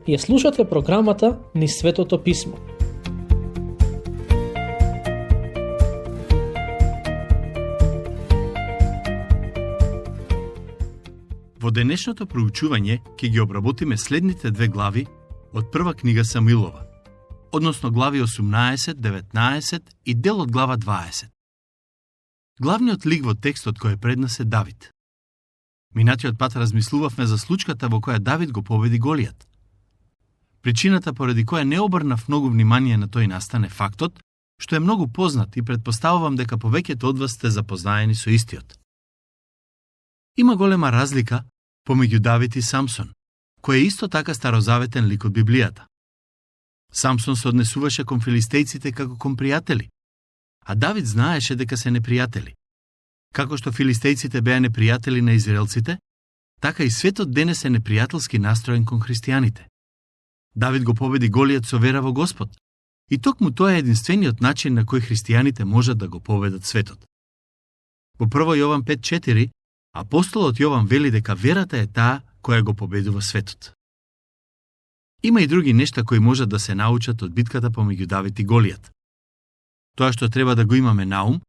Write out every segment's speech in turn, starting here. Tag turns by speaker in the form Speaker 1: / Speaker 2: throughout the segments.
Speaker 1: Ја слушате програмата Низ Светото Писмо.
Speaker 2: Во денешното проучување ќе ги обработиме следните две глави од прва книга Самуилова, односно глави 18, 19 и дел од глава 20. Главниот лик во текстот кој е пред нас е Давид. Минатиот пат размислувавме за случката во која Давид го победи Голијат. Причината поради која не обрнав многу внимание на тој настан е фактот што е многу познат и претпоставувам дека повеќето од вас сте запознаени со истиот. Има голема разлика помеѓу Давид и Самсон, кој е исто така старозаветен лик од Библијата. Самсон се однесуваше кон филистејците како кон пријатели, а Давид знаеше дека се непријатели. Како што филистејците беа непријатели на израелците, така и светот денес е непријателски настроен кон христијаните. Давид го победи Голијат со вера во Господ, и токму тоа е единствениот начин на кој христијаните можат да го победат светот. Во 1 Јован 5:4 апостолот Јован вели дека верата е таа која го победува светот. Има и други нешта кои можат да се научат од битката помеѓу Давид и Голијат. Тоа што треба да го имаме на ум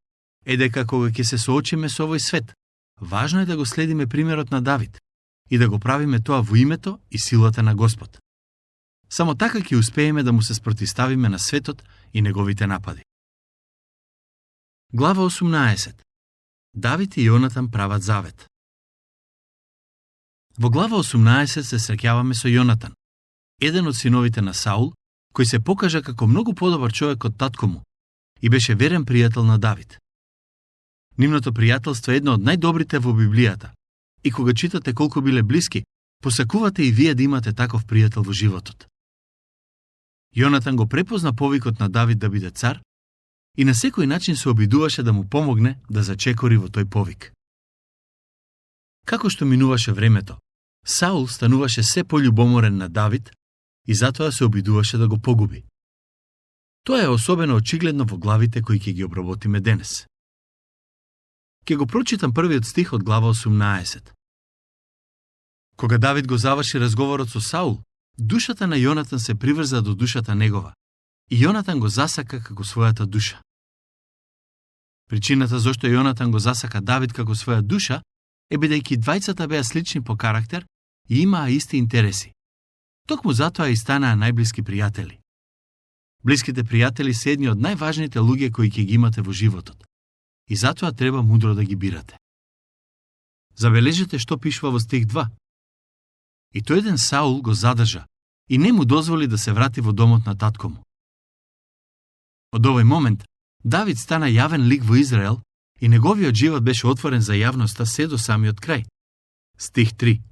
Speaker 2: е дека кога ќе се соочиме со овој свет, важно е да го следиме примерот на Давид и да го правиме тоа во името и силата на Господ. Само така ќе успееме да му се спротиставиме на светот и неговите напади. Глава 18. Давид и Јонатан прават завет. Во глава 18 се среќаваме со Јонатан, еден од синовите на Саул, кој се покажа како многу подобар човек од татко му и беше верен пријател на Давид. Нивното пријателство е едно од најдобрите во Библијата, и кога читате колку биле блиски, посакувате и вие да имате таков пријател во животот. Јонатан го препозна повикот на Давид да биде цар и на секој начин се обидуваше да му помогне да зачекори во тој повик. Како што минуваше времето, Саул стануваше се пољубоморен на Давид и затоа се обидуваше да го погуби. Тоа е особено очигледно во главите кои ќе ги обработиме денес. Ќе го прочитам првиот стих од глава 18. Кога Давид го заврши разговорот со Саул, душата на Јонатан се приврза до душата негова и Јонатан го засака како својата душа. Причината зашто Јонатан го засака Давид како своја душа е бидејќи двајцата беа слични по карактер и имаа исти интереси. Токму затоа и станаа најблиски пријатели. Блиските пријатели се едни од најважните луѓе кои ќе ги имате во животот. И затоа треба мудро да ги бирате. Забележете што пишува во стих 2. И тој ден Саул го задржа и не му дозволи да се врати во домот на татко му. Од овој момент, Давид стана јавен лик во Израел и неговиот живот беше отворен за јавноста се до самиот крај. Стих 3.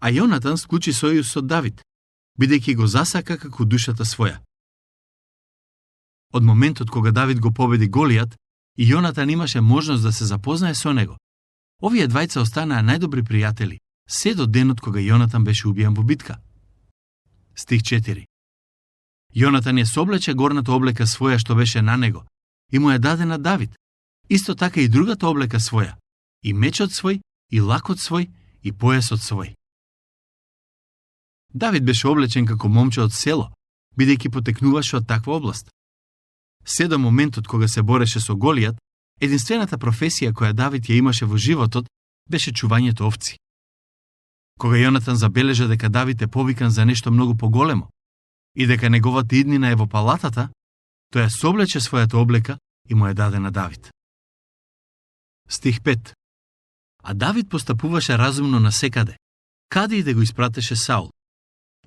Speaker 2: А Јонатан склучи сојуз со Давид, бидејќи го засака како душата своја. Од моментот кога Давид го победи Голијат, и Јонатан имаше можност да се запознае со него, овие двајца останаа најдобри пријатели, се до денот кога Јонатан беше убиен во битка. Стих 4. Јонатан ја соблече горната облека своја што беше на него и му ја даде на Давид, исто така и другата облека своја, и мечот свој, и лакот свој, и појасот свој. Давид беше облечен како момче од село, бидејќи потекнуваше од таква област. Се до моментот кога се бореше со Голијат, единствената професија која Давид ја имаше во животот беше чувањето овци. Кога Јонатан забележа дека Давид е повикан за нешто многу поголемо и дека неговата иднина е во палатата, тој ја соблече својата облека и му ја даде на Давид. Стих 5. А Давид постапуваше разумно насекаде, каде и да го испратеше Саул.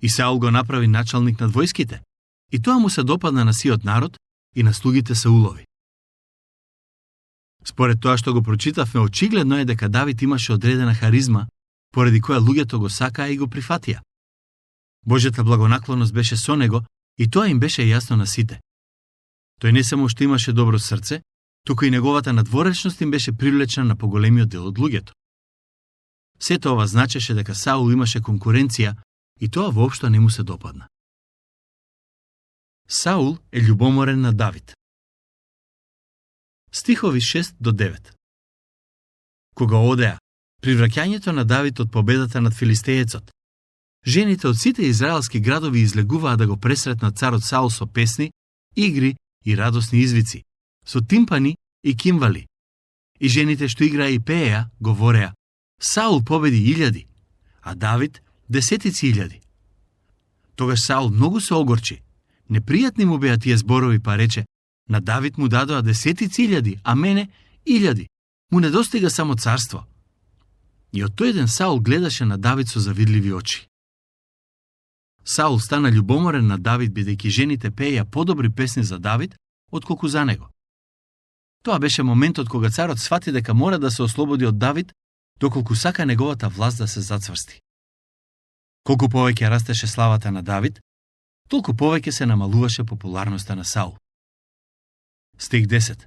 Speaker 2: И Саул го направи началник над војските, и тоа му се допадна на сиот народ и на слугите Саулови. Според тоа што го прочитавме, очигледно е дека Давид имаше одредена харизма, поради која луѓето го сакаа и го прифатија. Божјата благонаклоност беше со него и тоа им беше јасно на сите. Тој не само што имаше добро срце, туку и неговата надворешност им беше привлечна на поголемиот дел од луѓето. Сето ова значеше дека Саул имаше конкуренција и тоа воопшто не му се допадна. Саул е љубоморен на Давид. Стихови 6 до 9. Кога одеа, привраќањето на Давид од победата над филистеецот, жените од сите израелски градови излегуваа да го пресретнат царот Саул со песни, игри и радосни извици, со тимпани и кимвали. И жените што играа и пееа, говореа: Саул победи илјади, а Давид десетици илјади. Тогаш Саул многу се огорчи. Непријатни му беа тие зборови, па рече: на Давид му дадоа десетици илјади, а мене илјади. Му недостига само царство. И од тој ден Саул гледаше на Давид со завидливи очи. Саул стана љубоморен на Давид, бидејќи жените пееја подобри песни за Давид, отколку за него. Тоа беше моментот кога царот свати дека мора да се ослободи од Давид, доколку сака неговата власт да се зацврсти. Колку повеќе растеше славата на Давид, толку повеќе се намалуваше популарноста на Саул. Стих 10.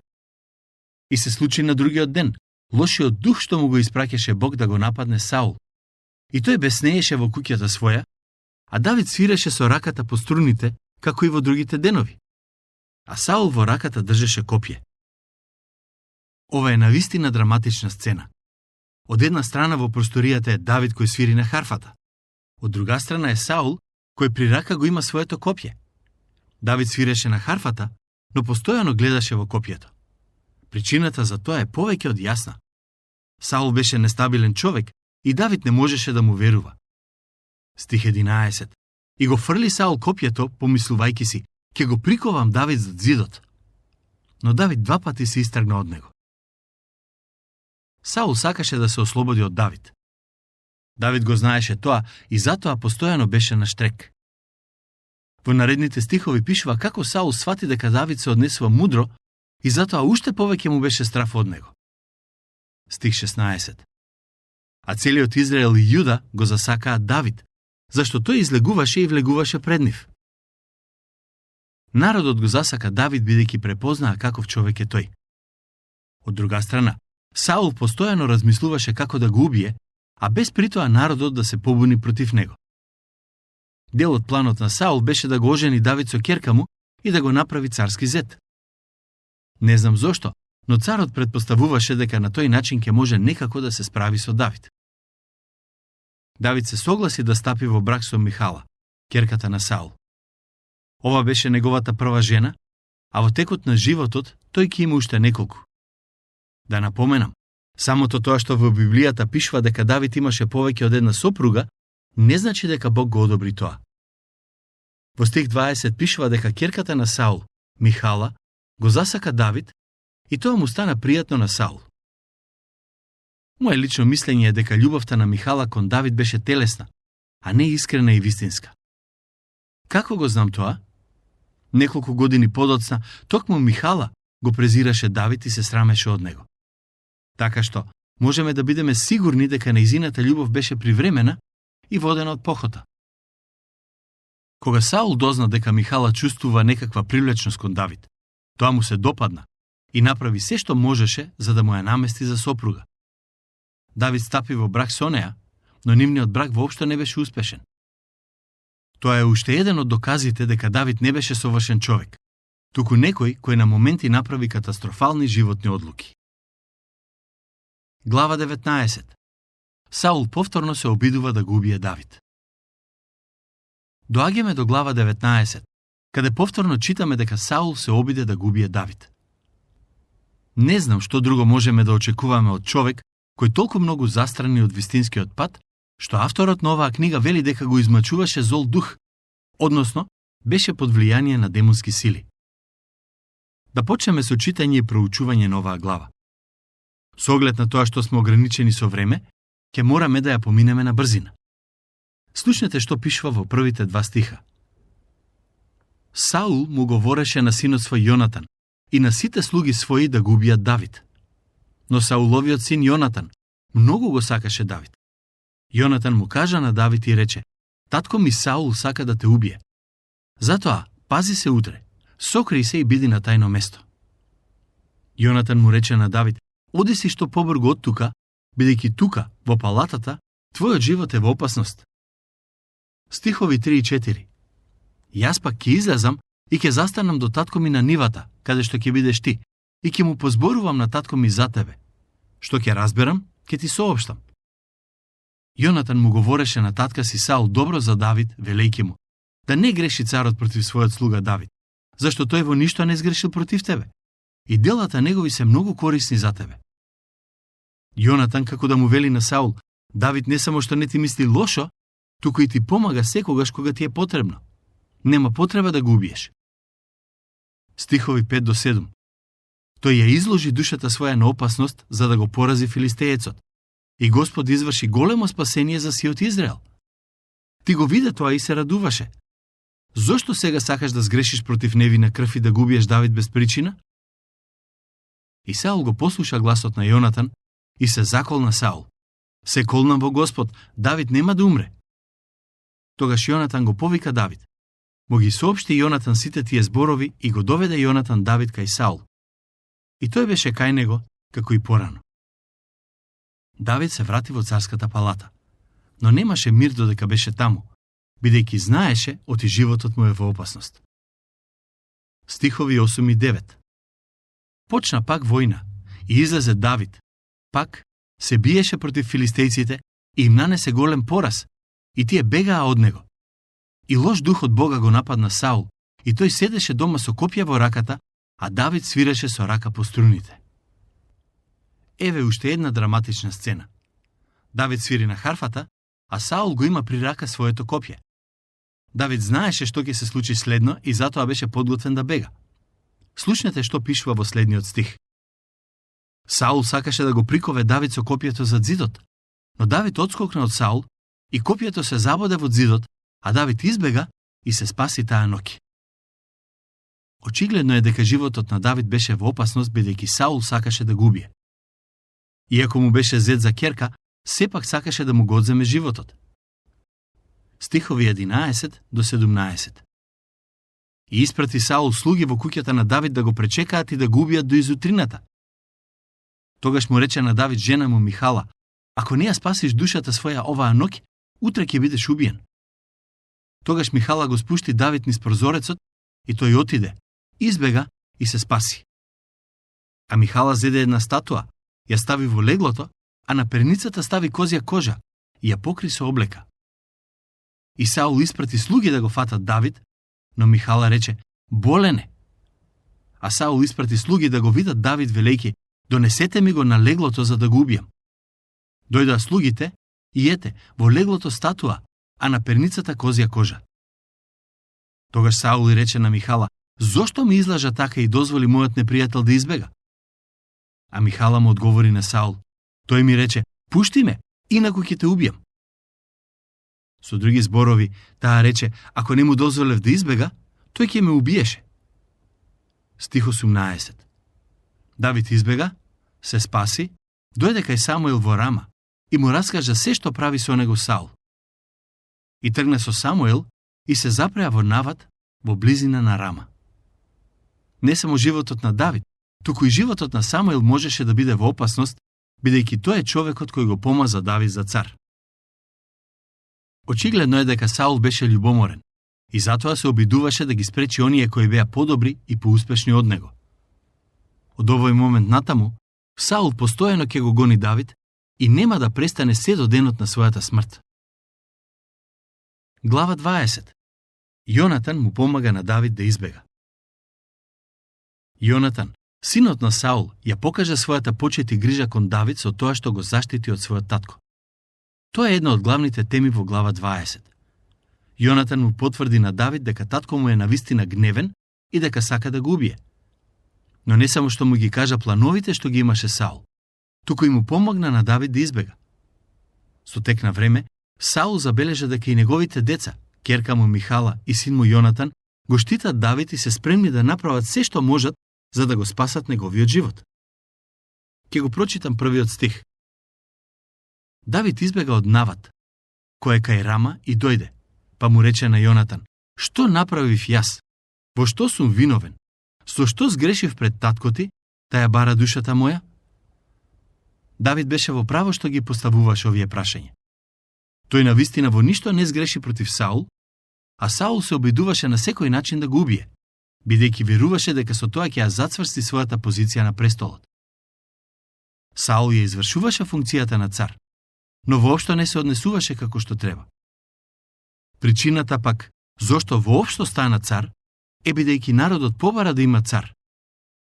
Speaker 2: И се случи на другиот ден, лошиот дух што му го испраќаше Бог да го нападне Саул. И тој беснееше во куќата своја, а Давид свиреше со раката по струните, како и во другите денови. А Саул во раката држеше копје. Ова е навистина драматична сцена. Од една страна во просторијата е Давид кој свири на харфата. Од друга страна е Саул, кој при рака го има своето копје. Давид свиреше на харфата, но постојано гледаше во копјето. Причината за тоа е повеќе од јасна. Саул беше нестабилен човек и Давид не можеше да му верува. Стих 11. И го фрли Саул копјето, помислувајќи си: ќе го приковам Давид зад зидот. Но Давид два пати се истргна од него. Саул сакаше да се ослободи од Давид. Давид го знаеше тоа и затоа постојано беше на штрек. Во наредните стихови пишува како Саул свати дека Давид се однесува мудро и затоа уште повеќе му беше страф од него. Стих 16. А целиот Израел и Јуда го засакаа Давид, зашто тој излегуваше и влегуваше пред нив. Народот го засака Давид бидејќи препознаа каков човек е тој. Од друга страна, Саул постојано размислуваше како да го убие, а без притоа народот да се побуни против него. Дел од планот на Саул беше да го ожени Давид со ќерка му и да го направи царски зет. Не знам зошто, но царот претпоставуваше дека на тој начин ќе може некако да се справи со Давид. Давид се согласи да стапи во брак со Михала, ќерката на Саул. Ова беше неговата прва жена, а во текот на животот тој ќе има уште неколку. Да напоменам, самото тоа што во Библијата пишува дека Давид имаше повеќе од една сопруга, не значи дека Бог го одобри тоа. Во стих 20 пишува дека ќерката на Саул, Михала, го засака Давид и тоа му стана пријатно на Саул. Моje лично мислење е дека љубовта на Михала кон Давид беше телесна, а не искрена и вистинска. Како го знам тоа? Неколку години подоцна, токму Михала го презираше Давид и се срамеше од него. Така што, можеме да бидеме сигурни дека нејзината љубов беше привремена и водена од похота. Кога Саул дозна дека Михала чувствува некаква привлечност кон Давид, тоа му се допадна и направи се што можеше за да му ја намести за сопруга. Давид стапи во брак со неа, но нивниот брак воопшто не беше успешен. Тоа е уште еден од доказите дека Давид не беше совршен човек, туку некој кој на моменти направи катастрофални животни одлуки. Глава 19. Саул повторно се обидува да го убие Давид. Доаѓаме до глава 19, каде повторно читаме дека Саул се обиде да го убие Давид. Не знам што друго можеме да очекуваме од човек кој толку многу застрани од вистинскиот пат, што авторот на оваа книга вели дека го измачуваше зол дух, односно беше под влијание на демонски сили. Да почнеме со читање и проучување на оваа глава. Со оглед на тоа што сме ограничени со време, ќе мораме да ја поминеме на брзина. Слушнете што пишува во првите два стиха. Саул му говореше на синот свој Јонатан и на сите слуги своји да го убијат Давид. Но Сауловиот син Јонатан многу го сакаше Давид. Јонатан му кажа на Давид и рече: татко ми Саул сака да те убие. Затоа, пази се утре, сокри се и биди на тајно место. Јонатан му рече на Давид: оди си што побргу од тука, бидејќи тука, во палатата, твојот живот е во опасност. Стихови 3 и 4. Јас пак ќе излезам и ќе застанам до татко ми на нивата, каде што ќе бидеш ти, и ќе му позборувам на татко ми за тебе. Што ќе разберам, ќе ти соопштам. Јонатан му говореше на татка си Саул добро за Давид, велејќи му да не греши царот против својот слуга Давид, зашто тој во ништо не сгрешил против тебе и делата негови се многу корисни за тебе. Јонатан како да му вели на Саул: Давид не само што не ти мисли лошо, туку и ти помага секогаш кога ти е потребно. Нема потреба да го убиеш. Стихови 5 до 7. Тој ја изложи душата своја на опасност за да го порази филистеецот. И Господ изврши големо спасение за сиот Израел. Ти го виде тоа и се радуваше. Зошто сега сакаш да сгрешиш против невина крв и да го убиеш Давид без причина? И Саул го послуша гласот на Јонатан и се заколна Саул. Се колнам во Господ, Давид нема да умре. Тогаш Јонатан го повика Давид. Му ги соопшти Јонатан сите тие зборови и го доведе Јонатан Давид кај Саул. И тој беше кај него, како и порано. Давид се врати во царската палата, но немаше мир додека беше таму, бидејќи знаеше оти животот му е во опасност. Стихови 8 и 9. Почна пак војна и излезе Давид. Пак се биеше против филистејците и им нанесе голем пораз, и тие бегаа од него. И лош дух од Бога го нападна Саул, и тој седеше дома со копја во раката, а Давид свиреше со рака по струните. Еве уште една драматична сцена. Давид свири на харфата, а Саул го има при рака своето копје. Давид знаеше што ќе се случи следно и затоа беше подготвен да бега. Слушнете што пишува во следниот стих. Саул сакаше да го прикове Давид со копјето зад зидот, но Давид одскокна од Саул и копјето се забоде во зидот, а Давид избега и се спаси таа ноќ. Очигледно е дека животот на Давид беше во опасност бидејќи Саул сакаше да го убие. Иако му беше зет за керка, сепак сакаше да му го одземе животот. Стихови 11 до 17. И испрати Саул слуги во куќата на Давид да го пречекаат и да го убијат до изутрината. Тогаш му рече на Давид жена му Михала: ако не ја спасиш душата своја оваа ноќ, утре ќе бидеш убиен. Тогаш Михала го спушти Давид низ прозорецот и тој отиде, избега и се спаси. А Михала зеде една статуа, ја стави во леглото, а на перницата стави козја кожа и ја покри со облека. И Саул испрати слуги да го фатат Давид, но Михала рече: болен е. А Саул испрати слуги да го видат Давид велејќи: донесете ми го на леглото за да го убијам. Дојдоа слугите и ете, во леглото статуа, а на перницата козја кожа. Тогаш Саул и рече на Михала: зошто ми излажа така и дозволи мојот непријател да избега? А Михала му одговори на Саул: тој ми рече: пушти ме, инаку ќе те убијам. Со други зборови, таа рече: ако не му дозволев да избега, тој ќе ме убиеше. Стих 18. Давид избега, се спаси, дојде кај Самуил во Рама и му раскажа се што прави со него Саул. И тргна со Самуил и се запреа во нават во близина на Рама. Не само животот на Давид, туку и животот на Самуил можеше да биде во опасност, бидејќи тој е човекот кој го помаза Давид за цар. Очигледно е дека Саул беше љубоморен и затоа се обидуваше да ги спречи оние кои беа подобри и поуспешни од него. Од овој момент натаму, Саул постојано ќе го гони Давид и нема да престане се до денот на својата смрт. Глава 20. Јонатан му помага на Давид да избега. Јонатан, синот на Саул, ја покажа својата почит и грижа кон Давид со тоа што го заштити од својот татко. Тоа е една од главните теми во глава 20. Јонатан му потврди на Давид дека татко му е навистина гневен и дека сака да го убие. Но не само што му ги кажа плановите што ги имаше Саул, туку и му помогна на Давид да избега. Со тек на време, Саул забележа дека и неговите деца, ќерка му Михала и син му Јонатан, го штитат Давид и се спремни да направат се што можат за да го спасат неговиот живот. Ќе го прочитам првиот стих. Давид избега од Нават, кој е кај Рама, и дојде, па му рече на Јонатан: што направив јас? Во што сум виновен? Со што сгрешив пред татко ти, да ја бара душата моја? Давид беше во право што ги поставуваше овие прашања. Тој навистина во ништо не сгреши против Саул, а Саул се обидуваше на секој начин да го убие, бидејќи веруваше дека со тоа ќе ја зацврсти својата позиција на престолот. Саул ја извршуваше функцијата на цар, но воопшто не се однесуваше како што треба. Причината пак зошто воопшто стана цар е бидејќи народот побара да има цар,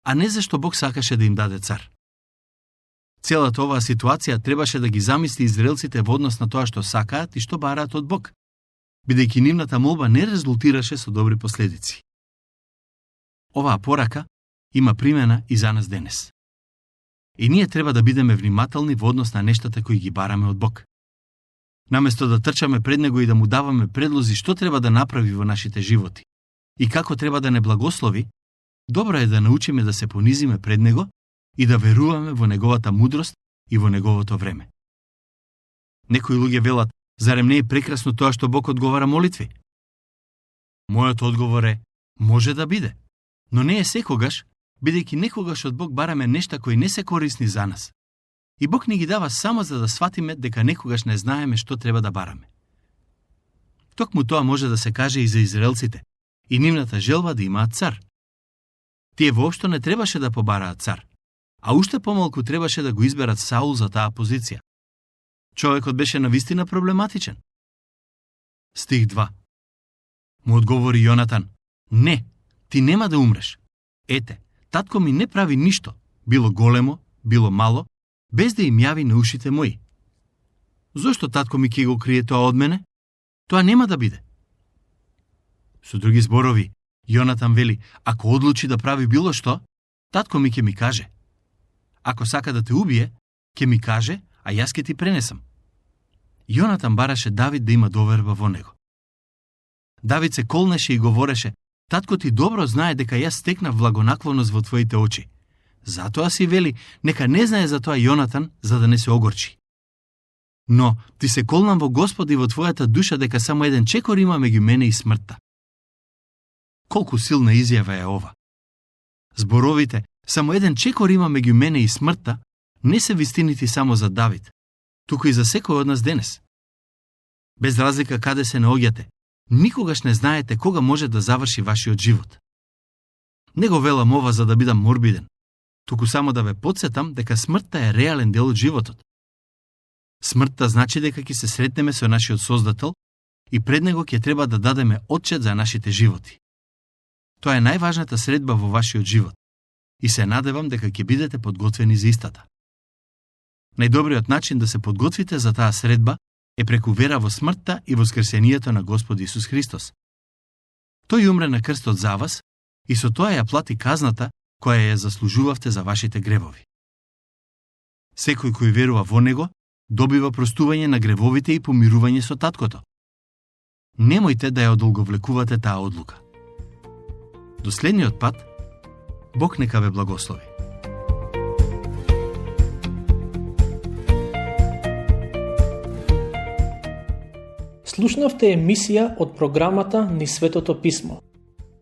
Speaker 2: а не зашто Бог сакаше да им даде цар. Целата оваа ситуација требаше да ги замисли израелците во однос на тоа што сакаат и што бараат од Бог, бидејќи нивната молба не резултираше со добри последици. Оваа порака има примена и за нас денес. И ние треба да бидеме внимателни во однос на нештата кои ги бараме од Бог. Наместо да трчаме пред Него и да му даваме предлози што треба да направи во нашите животи и како треба да не благослови, добро е да научиме да се понизиме пред Него и да веруваме во Неговата мудрост и во Неговото време. Некои луѓе велат, зарем не е прекрасно тоа што Бог одговара молитви? Мојот одговор е, може да биде, но не е секогаш, бидејќи некогаш од Бог бараме нешта кои не се корисни за нас. И Бог ни ги дава само за да сватиме дека некогаш не знаеме што треба да бараме. Токму тоа може да се каже и за израелците, и нивната желба да имаат цар. Тие воопшто не требаше да побараат цар, а уште помалку требаше да го изберат Саул за таа позиција. Човекот беше навистина проблематичен. Стих 2. Му одговори Јонатан, не, ти нема да умреш. Ете, татко ми не прави ништо, било големо, било мало, без да им јави на ушите мои. Зошто татко ми ќе го крие тоа од мене? Тоа нема да биде. Со други зборови, Јонатан вели, ако одлучи да прави било што, татко ми ќе ми каже. Ако сака да те убие, ќе ми каже, а јас ќе ти пренесам. Јонатан бараше Давид да има доверба во него. Давид се колнеше и говореше, татко ти добро знае дека јас стекнав благонаклоност во твоите очи. Затоа си вели, нека не знае за тоа Јонатан, за да не се огорчи. Но, ти се колнам во Господ и во твојата душа дека само еден чекор има меѓу мене и смртта. Колку силна изјава е ова. Зборовите, само еден чекор има меѓу мене и смртта, не се вистините само за Давид, туку и за секој од нас денес. Без разлика каде се наоѓате, никогаш не знаете кога може да заврши вашиот живот. Не го велам ова за да бидам морбиден, туку само да ве потсетам дека смртта е реален дел од животот. Смртта значи дека ќе се сретнеме со нашиот Создател и пред него ќе треба да дадеме отчет за нашите животи. Тоа е најважната средба во вашиот живот и се надевам дека ќе бидете подготвени за истата. Најдобриот начин да се подготвите за таа средба е преку вера во смртта и воскресението на Господ Исус Христос. Тој умре на крстот за вас и со тоа ја плати казната која ја заслужувавте за вашите гревови. Секој кој верува во него, добива простување на гревовите и помирување со таткото. Немојте да ја одолговлекувате таа одлука. До следниот пат, Бог нека ве благослови.
Speaker 1: Слушнавте емисија од програмата Низ Светото Писмо.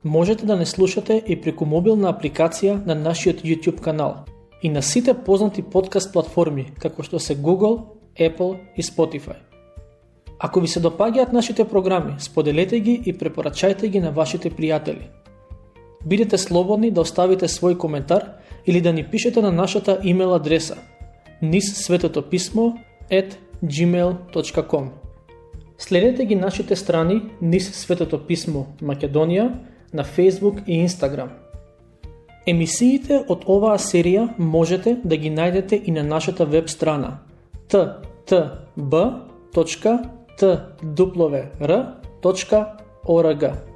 Speaker 1: Можете да не слушате и преку мобилна апликација на нашиот YouTube канал и на сите познати подкаст платформи, како што се Google, Apple и Spotify. Ако ви се допаѓаат нашите програми, споделете ги и препорачајте ги на вашите пријатели. Бидете слободни да оставите свој коментар или да ни пишете на нашата имейл адреса nizsvetotopисmo@gmail.com. Следете ги нашите страни Низ Светото Писмо Македонија на Facebook и Instagram. Емисиите од оваа серија можете да ги најдете и на нашата веб страна ttb.twr.org.